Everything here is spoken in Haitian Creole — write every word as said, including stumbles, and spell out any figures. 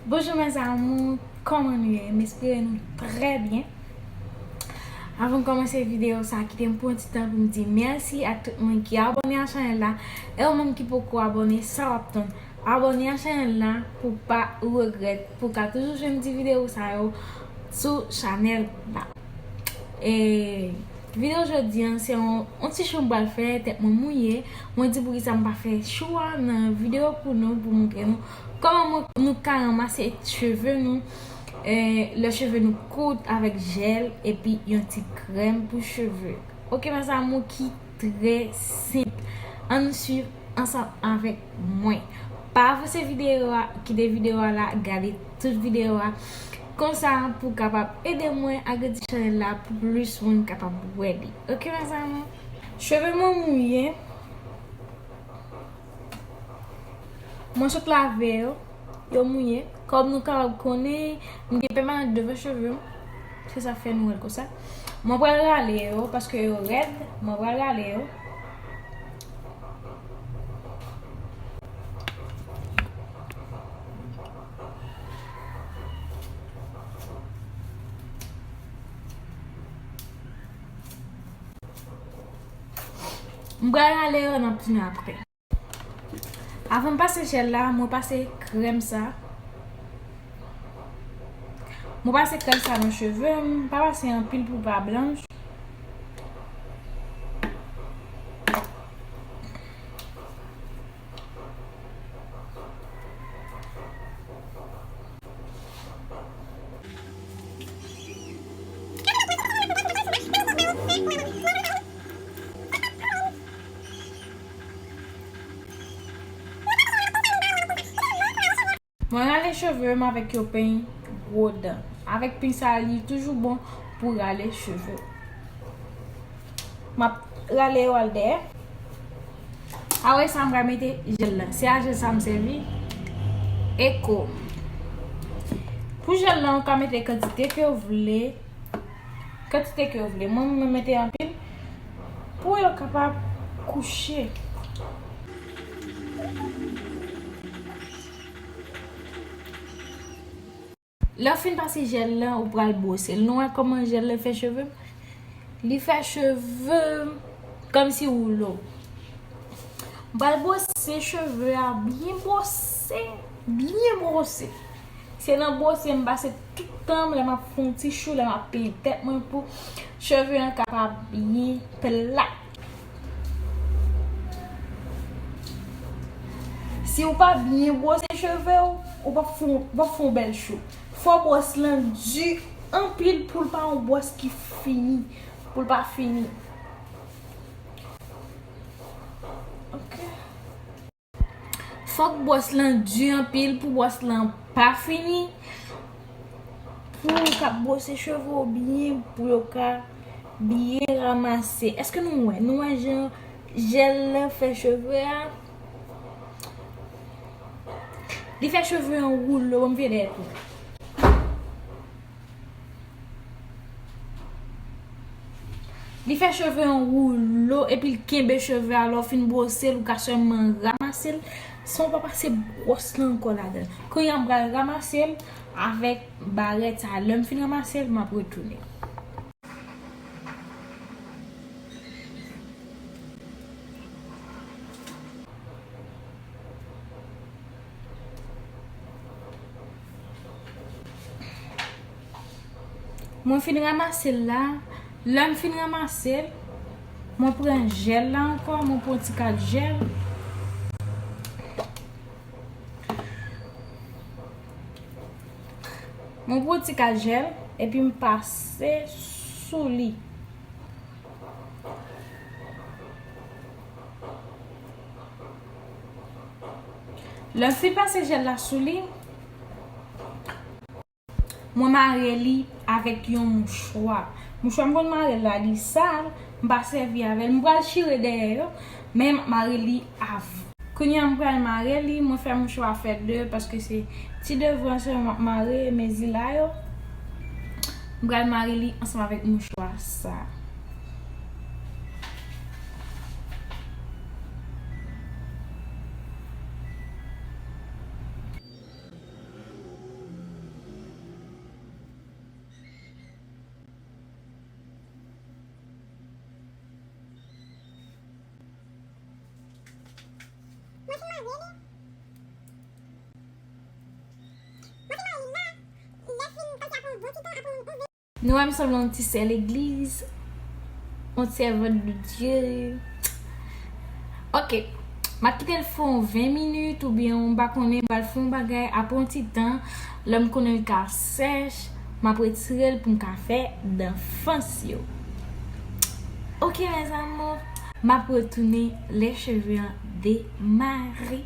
Bonjou mes amours, kòman nou ye? M espere nou trè byen. Avan m kòmanse videyo sa, kite m pran yon ti tan pou m di mèsi ak tout moun ki abòne a chanèl la. E ou menm ki poko abòne, sa w ap tann? Abòne a chanèl la pou w pa regrèt, pou w ka toujou jwenn ti videyo sa yo sou chanèl la. E videyo jodi a, se yon, yon ti chou m pral fè, tèt mwen mouye. Mwen di poukisa m pa fè chou a nan videyo pou nou, pou montre nou kòman mwen, nou ka ranmase cheve nou, e, lè cheve nou kout avèk jèl epi yon ti krèm pou cheve. Oke, mes amours, ki trè senp. Ann swiv ansanm avèk mwen. Pa avanse videyo a, kite videyo a la, gade tout videyo a. Konsa pou w kapab ede mwen agrandi chanèl la pou plis moun kapab wè li. Oke, mes amours? Cheve mwen mouye. Mwen sot lave yo. Yo mouye. Kòm nou kapab konnen, m gen pèmanan devan cheve m. Se sa fè nou wè l konsa. Mwen pral rale yo paske yo rèd. Mwen pral rale yo. M pral rale yo, n ap tounen apre. Avan m pase jèl la, mwen pase krèm sa. Mwen pase krèm sa nan cheve m, pa pase anpil pou pa blanch. Mwen rale cheve m avèk yon peny gwo dan. Avèk peny sa, li toujou bon pou rale cheve. M ap rale yo al dèyè. Apre sa, m pral mete jèl la. Se a jèl sa m sèvi. Eko. Pou jèl la, ou ka mete kantite ke w vle. Kantite ke w vle. Mwen, mwen mete anpil pou yo kapab kouche. Lè w fin pase jèl la, ou pral bwose l. Nou wè kòman jèl la fè cheve m? Li fè cheve m kòmsi woulo. M pral bwose cheve a byen bwose, byen bwose. Se nan bwose m pase tout tan m lè m ap fè yon ti chou, lè m ap penyen tèt mwen pou cheve an kapab byen plat. Si w pa byen bwose cheve w, ou p ap fè, w p ap fè yon bèl chou. Fò bwòs lan di anpil pou l pa yon bwòs ki fini, pou l pa fini. Ok. Fòk bwòs lan di anpil pou bwòs lan pa fini. Pou w ka bwose cheve w byen, pou yo ka byen ranmase. Èske nou wè? Nou wè jan jèl lan fè cheve a? Li fè cheve an woulo, ban m veye dèyè tou. Li fè cheve an woulo, epi l kenbe cheve a, lè w fin bwose l, ou ka sèlman ranmase l, san w pa pase bwòs lan ankò ladan l. Kounye a, m pral ranmase l avèk barèt sa. Lè m fin ranmase l, m ap retounen. Mwen fin ranmase l la. Lè m fin ranmase l, mwen pran jèl la ankò, mwen pran ti kal jèl. Mwen pran ti kal jèl, epi m pase sou li. Lè m fin pase jèl la sou li, mwen mare li avèk yon mouchwa. Mouchwa m konn mare l la, li sal, m pa sèvi avè l. M pral chire dèyè yo, men m ap mare li avan. Kounye a m pral mare li, mwen fè mouchwa fè de, paske se ti devan sèlman m ap mare, men zila yo. M pral mare li ansanm avèk mouchwa sa. Nou wè m sanble yon ti sè legliz, yon sèvant de Dye. Ok, m ap kite l fè yon ven minit oubyen m pa konnen, m pral fè yon bagay apre yon ti tan. Lè m konnen l ka sèch, m ap retire l pou m ka fè danfans yo. Ok mes amours, m ap retounen lè cheve an demare.